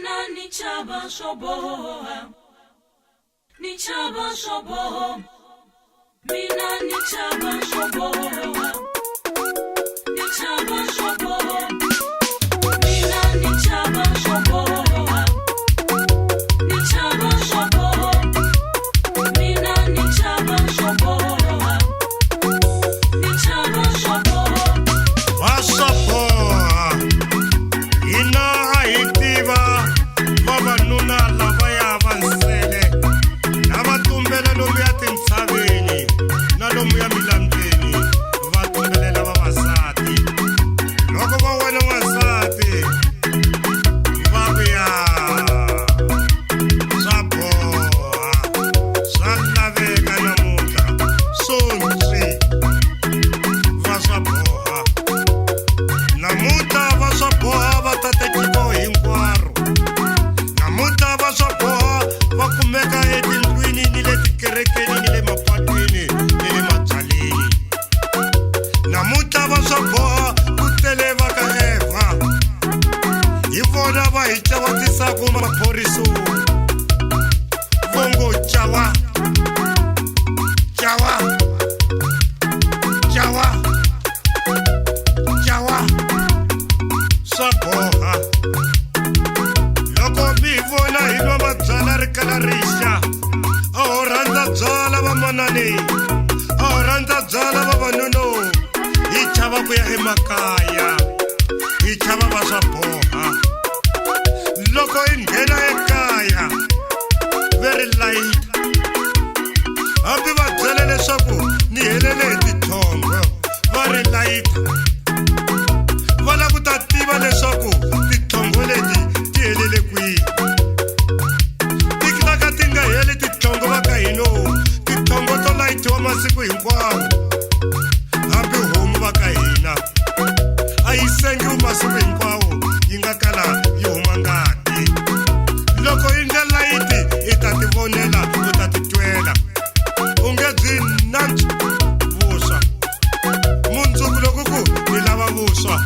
Mina ni chava swo boha, ni chava swo boha. Mina ni chava swo boha, ni chava swo boha. Mina ni chava swo boha, ni chava swo boha. Mina ni chava swo boha, ni chava swo boha. Va swa boha hina a hi tiva vavanuna lavaya va nsele lava tumbela lomuya tintshaveni na lomuya milambyeni va tumbelela vavasati loko va wena n'wansati va ku ya swa boha swa laveka namuntlha swo ntswi va swa boha namuntlha va swa boha va tata tiko hinkwaro namuntlha va swa boha va kumeka etindlwini ni le tikerekeni ni le mapatwini ni le mabyaleni namuntlha va swa boha ku tele va ka evha hi vona va hi cawatisaku maphoriso vongo cawa cawa cawa cawa swa boha loko mi hi vona hi nwa mabyala ri kala rixa a ho rhandza byala vamanani a ho rhandza byala vavanuno hi chava ku ya emakaya hi chava va swa boha loko hi nghena ekaya ve ri layita hambi va byele leswaku ni helele hi titlhongo va ri layita va lava ku ta tiva leswaku titlhongo leti ti helele kwihi ti tlaka ti nga heli titlhongo va ka hino titlhongo to layitiwa masiku hinkwawo hambi homu va ka hina a yi sengiwi masiku hinkwawo yi nga kala yi huma ngati loko yi nga layiti i ta ti vonela u ta ti twela u nge byi nantswi vuswa mundzuku loko ku ni lava vuswa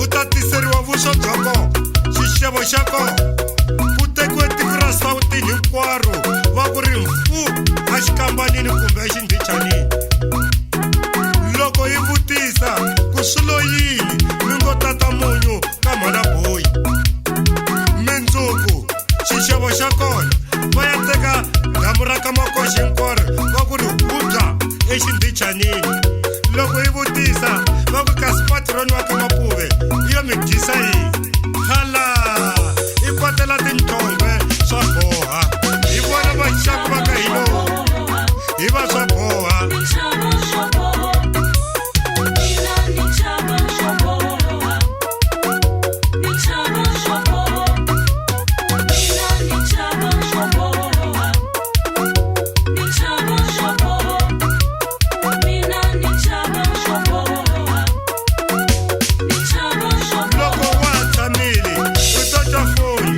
u ta tiseriwa vuswa bya kona xixevo xa kona ku tekiwe tiko ra sawutini hinkwaro va ku ri mfu exikambanini kumbe exindhichanini loko yi vutisa ku swi lo yini mi ngo tata munyu ka mhana boyi mindzuku xixevo xa kona va ya teka damu ra ka makoxi hinkwaro va ku ri hubya exindhichanini loko yi vutisa va ku kasi patroni wa ka mapuve yi yo mi dyisa yini hala i kwatela tinhlongwe swa boha hi vona vaxaku va ka hino hi va swa boha Ni chava swo boha, mina ni chava swo boha. Ni chava swo boha, mina ni chava swo boha. Ni chava swo boha, mina ni chava swo boha. Ni chava swo boha. Loko wa ha tshamile u to twa foni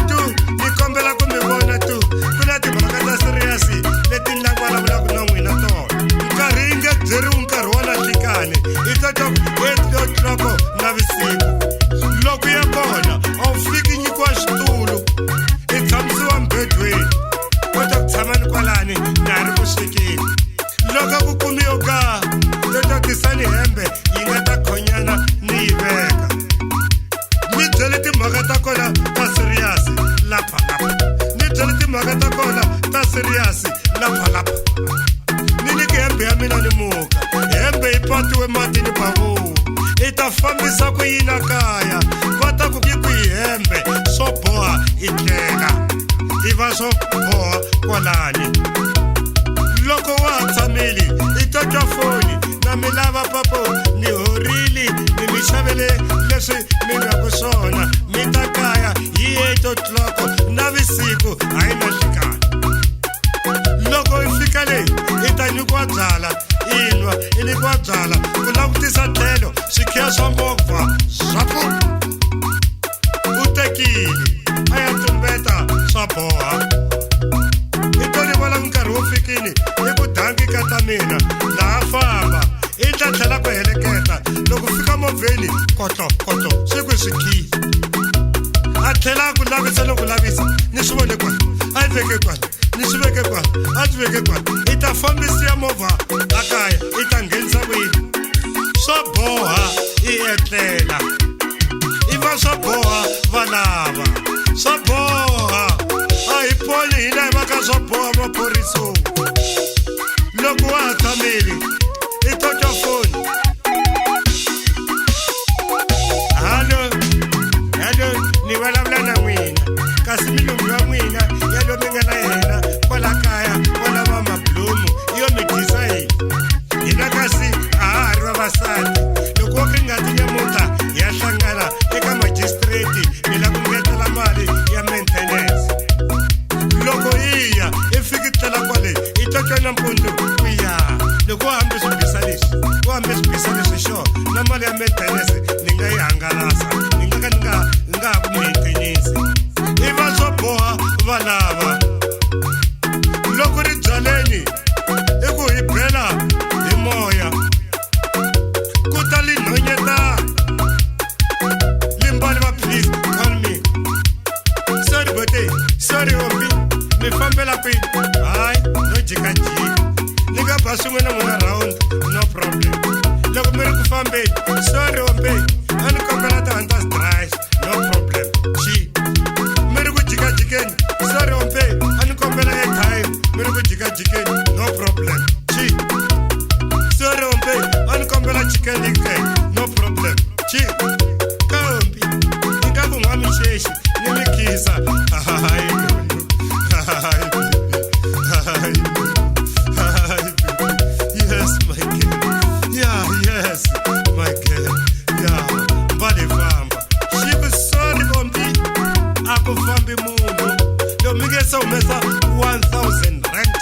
tu ni kombela ku mi vona tu ku na timhaka ta siriyasi leti ni la ku vulavulaka na n'wina tona nkarhi yi nge byeriwi nkarhi wa lahlikani i to twa ku eight o'clock navusiku loko ya kona a wu fiki nyikiwa xitulu i tshamisiwa mbedweni kota ku tshama ni kwalani na ha ri ku swekeni loko ku kumiwe ka to twa tisani hembe yi nga ta khonyana ni yi veka ni byele timhaka ta kona ta siriyasi lapha lapha ni byele timhaka ta kona ta siriyasi lapha lapha ni nyike hembe ya mina ni muka hembe yi patiwe mati ni bavu i ta fambisa ku yina kaya va ta ku yi ku yi hembe swo boha i tlela i va swo boha kwalani loko wa ha tshamile i to twa foni na mi lava papo ni horile ni mi xavele leswi mi nwaku swona mi ta kaya hi eight o'clock navusiku hayi na nhlikani loko i fika leyi i ta nyikiwa byala i nwa i nyikiwa byala ku langutisa tlhelo swikhiya swa movha swa ku u tekile a ya tumbeta swa boha i to rivala nkarhi wo fikini i ku danki ka ta mina laha famba i ta tlhela ku heleketa loko fika movheni kotlo kotlo swi ku swikhiya a tlhela. tlhela a ku lavisa no ku lavisa ni swi vone kwala a yi veke kwala ni swi veke kwala a swi veke kwala i ta fambisiya movha a kaya i ta nghenisa kwini swo boha i etlela i va swo boha va lava swo boha a hi poni hina hi va ka swo boha maphorisong loko wa ha tshamile i totwa foni halo halo ni vulavula na n'wina kasi milungu ya n'wina ya lomi nga na yena kwala kaya kwala va mablomu yo mi dyisa yini hina kasi a ha ha ri vavasati loko wo ri ngati nyamuntlha hi ya hlangana eka majistreti mi la ku ngetela mali ya maintenance loko yi ya i fiki tlela kwale i totwa nampundzu ku ya loko wo hambi swi bisa leswi wo hambi swi bisa leswi xo na mali ya maintenance ni nga yi hangalasa ni nga ka ni nga ni nga ha ku maintenance i va swo boha va lava loko ri byaleni i ku hi bela hi moya ku ta linhonyetana limbali va please call me sorry bote sorry hombi mi fambela kwini hayi no jikajika ni nga ba swin'we na n'wina round no problem loko mi ri ku fambeni sorry hombi a ni kombela ti-hunters drive no problem xi mi ri ku jikajikeni sorry hombi a ni kombela airtime mi ri ku jikajikeni no problem xi sorry hombi a ni kombela chicken licken no problem xi kambi ni nga ku n'wa mixexi ni mi khisa hayi hayi hayi hayi yes my girl yeah yes my girl yeah mbali famba xi ku sorry kombi a ku fambi munhu lomu nge se humesa 1000 rand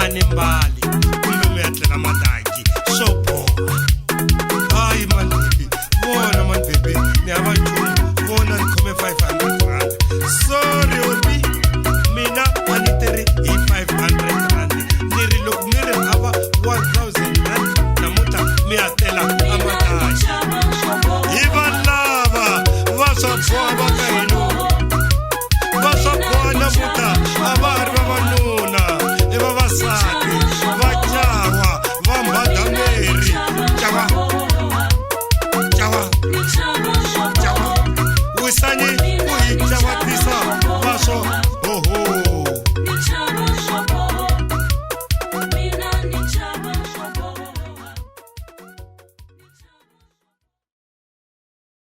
a ni mbali kumbe mi ya tlela mataki swo boha hayi man baby vona man baby ni hava nchumu vona ni khome 500 rand sorry hombi mina a ni tirhi hi 500 rand ni ri loko mi ri hava 1000 rand namuntlha mi ya tela amataki hi va lava va swa boha va